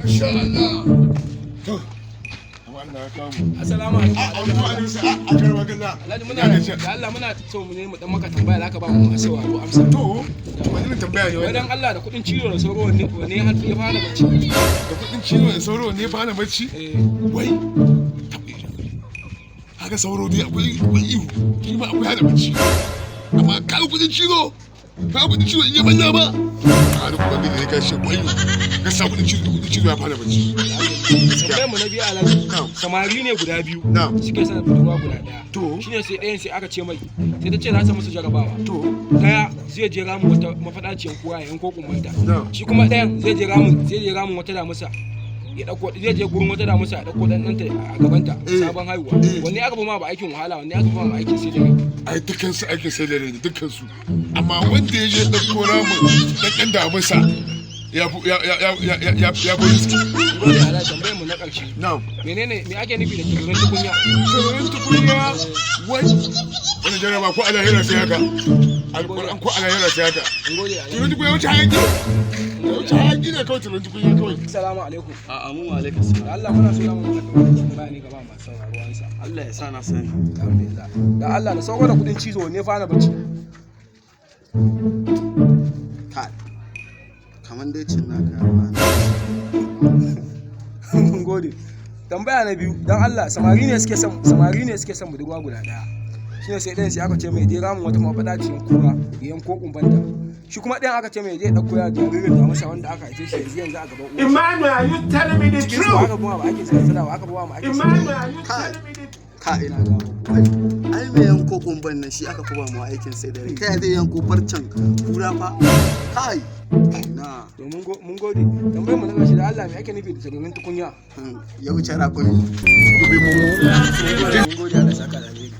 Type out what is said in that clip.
Masha Allah. To, amma Allah ya kawo mu. Assalamu alaikum. A abu a a karwa galla. Alhaji, muna da Allah muna so mu ne mu dan maka tambaya, zaka ba mu masu sauraro amsa. To, wani irin tambaya ne Wai wannan? dan Allah, da kudin cizo da sauro, wanne ya ya fara bacci? Da kudin cizo da sauro ne fara bacci? Eh. Wai, haka sauro dai akwai ihu, shi ma akwai hana bacci. Amma kaga kudin cizo, kaga kudin cizo in ya balla ba. A da kuma ne ka shi wayo. Ka sa kudin cizo ya fara bacci. Tambayar mu na biyu, Alhaji. Na'am. Samari ne guda biyu. Na'am. Suke son budurwa guda daya. To. Shine sai ɗayan sai aka ce mai, sai ta ce za ta musu jarabawa. To, Daya zai je ramin wata mafadaciyar kura ya yanko kumbanta. Na'am. Shi kuma ɗayan zai je ramin wata damusa. Ya dauko, zai je gurin wata damusa ya dauko dan ɗanta a gabanta sabon haihuwa. Wanne aka fi ma ba aikin wahala, wanne aka fi ma ba aikin sai da rai? Ai dukkan su aikin sai da rai ne dukkan su. Amma wanda ya je ɗauko ramin ɗan damusa ya fi ya ya ya ya ya ya fi risk. Gode, Alhaji. Tambayar mu na ƙarshe. Na'am. Menene, me ake nufi da tururin tukunya? Tururin tukunya, wai wani jaraba ko alahira sai haka. Alƙur'an ko alahira sai haka. Mun gode, Alhaji. Tururin tukunya wuce hayaki. Wuce hayaki ne kawai tururin tukunya kawai. Assalamu alaikum. A'a, mu alaikum salam. Da Allah muna so zamu maka tambaya ne gaba masu sauraro ansa. Allah ya sa na sani. Alhamdulillah. Da Allah, da sauro da kudin cizo, wanne fara bacci? Kai. Kaman dai cin naka ya bani. Mun gode. Tambaya na biyu, dan Allah, samari ne suke son budurwa guda daya. Shine sai ɗayan sai aka ce mai je ramin wata mafadaciyar kura ya yanko kumbanta. Shi kuma ɗayan aka ce mai je ɗauko ya jaririn damusa wanda aka haife shi yanzu yanzu a gaban uwarsa. Emmanuel, are you telling me the Cikin su aka truth? buwa ba ake sai da aka buwa ma ake sai. Emmanuel, are you Kai. telling me the Ka ina ga muku. Ai mai yanko kumban nan shi aka fi ba mu aikin sai da rai. Ta yaya zai yanko farcen kura fa? Kai. Na. To, mun gode. Tambayar mu na ƙarshe, da Allah, me ake nufi da tururin tukunya? Ya wuce rakumi. Mun gode, Allah saka da alheri.